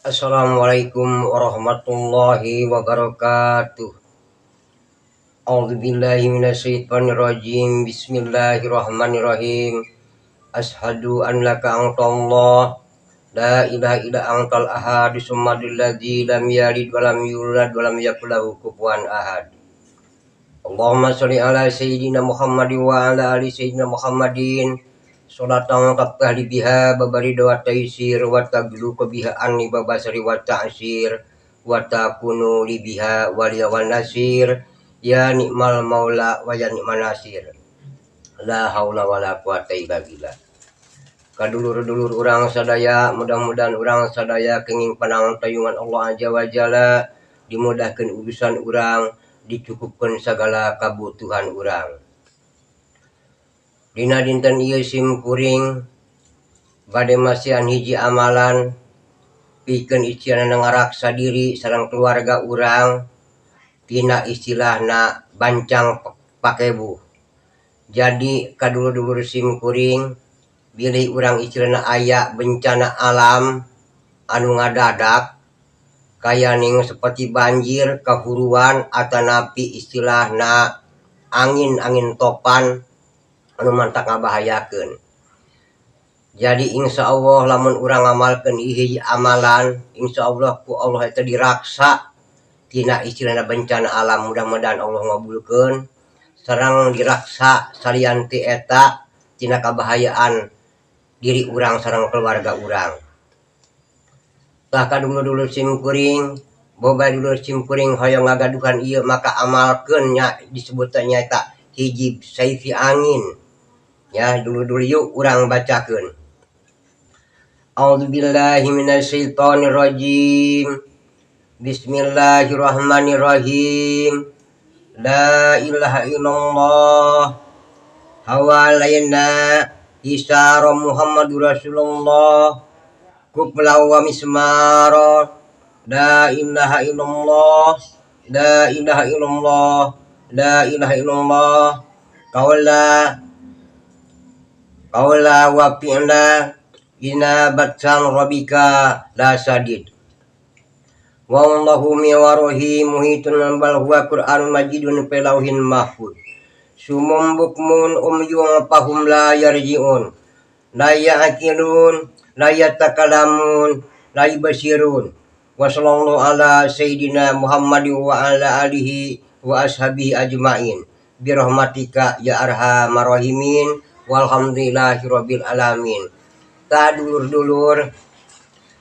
Assalamualaikum warahmatullahi wabarakatuh. A'udzubillahi minasyaitonirrajim. Bismillahirrahmanirrahim. Asyhadu an laka antallah la ilaha illa antal ahad samadul ladzi lam yalid wa lam yulad wa lam yakul lahu kufuwan ahad. Allahumma sholli ala sayyidina Muhammad wa ala ali sayyidina Muhammadin. Salatan taftahli biha babari wa taysir wa tagluqa biha anni babasari wa ta'sir wa takunu li biha waliya wan nasir ya ni'mal maula wa ya ni'man nasir. La haula wala quwata illa billah. Kadulur-dulur urang sadaya, mudah-mudahan urang sadaya kenging panang tayungan Allah Azza wa Jalla, dimudahkeun urusan urang, dicukupkeun sagala kabutuhan urang. Dina dinten ieu sim kuring bade masihan hiji amalan pikeun istilahna ngaraksa diri sareng keluarga urang tina istilahna bancang pakebuh. Jadi kadulur-dulur sim kuring, bilih urang istilahna aya bencana alam anu ngadadak kayaning seperti banjir, kahuruan, atanapi istilahna angin-angin topan anu mantak ngabahayakeun. Jadi insya Allah lamun urang ngamalkeun hiji amalan, insya Allah ku Allah eta diraksa tina istilahna bencana alam, mudah-mudahan Allah ngabulkeun sareng diraksa salian ti eta tina kabahayaan diri urang sareng keluarga urang. Tah, kadulur-dulur sim kuring, boga dulur sim kuring hoyong ngagaduhan ieu, maka amalkeun nya, disebutna nyaeta hijib saifi angin ya. Dulur-dulur, yuk urang bacakeun. A'udzubillahi minasyaitonirrajim. Bismillahirrahmanirrahim. La ilaha illallah. Hawalaina isara Muhammadur Rasulullah. Kupla wa mismara. La ilaha illallah. La ilaha illallah. La ilaha illallah. Kaula kaula wa fi'la ina batsan rabbika la sadid. Wallahu mi warohi muhitun bal huwa Qur'anun majidun fi lauhin mahfuz. Sumum bukmun umyun fahum la yarji'un. La ya'qilun, la yatakalamun, la yubsirun. Wa sallallahu ala sayyidina Muhammad wa ala alihi wa ashabihi ajmain. Bi rahmatika ya arhamar rahimin. Walhamdulillahi rabbil alamin. Tah, dulur-dulur,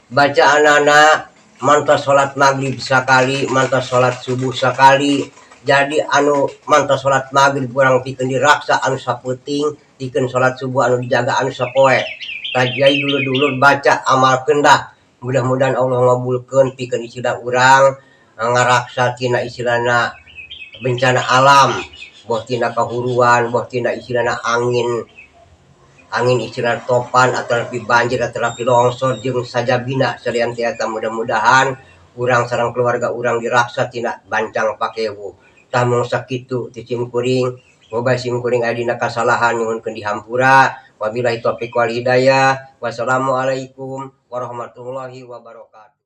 bacaanana mantas salat maghrib sakali, mantas salat subuh sakali. Jadi anu mantas salat maghrib urang pikeun diraksa anu sapeuting, pikeun salat subuh anu dijaga anu sapoe. Tah, jadi dulur-dulur baca, amalkeun dah. Mudah-mudahan Allah ngabulkeun pikeun istilah urang ngaraksa tina istilahna bencana alam, boh tina kahuruan, boh tina istilahna angin angin istilah topan atau lebih banjir atau lebih longsor jeung sajabina salian ti eta. Mudah-mudahan urang sareng keluarga urang diraksa tina bancang pakewu. Tah, mung sakitu ti sim kuring. Boga sim kuring aya dina kasalahan, nyuhunkeun dihampura. Wabillahi taufiq wal hidayah. Wassalamualaikum warahmatullahi wabarakatuh.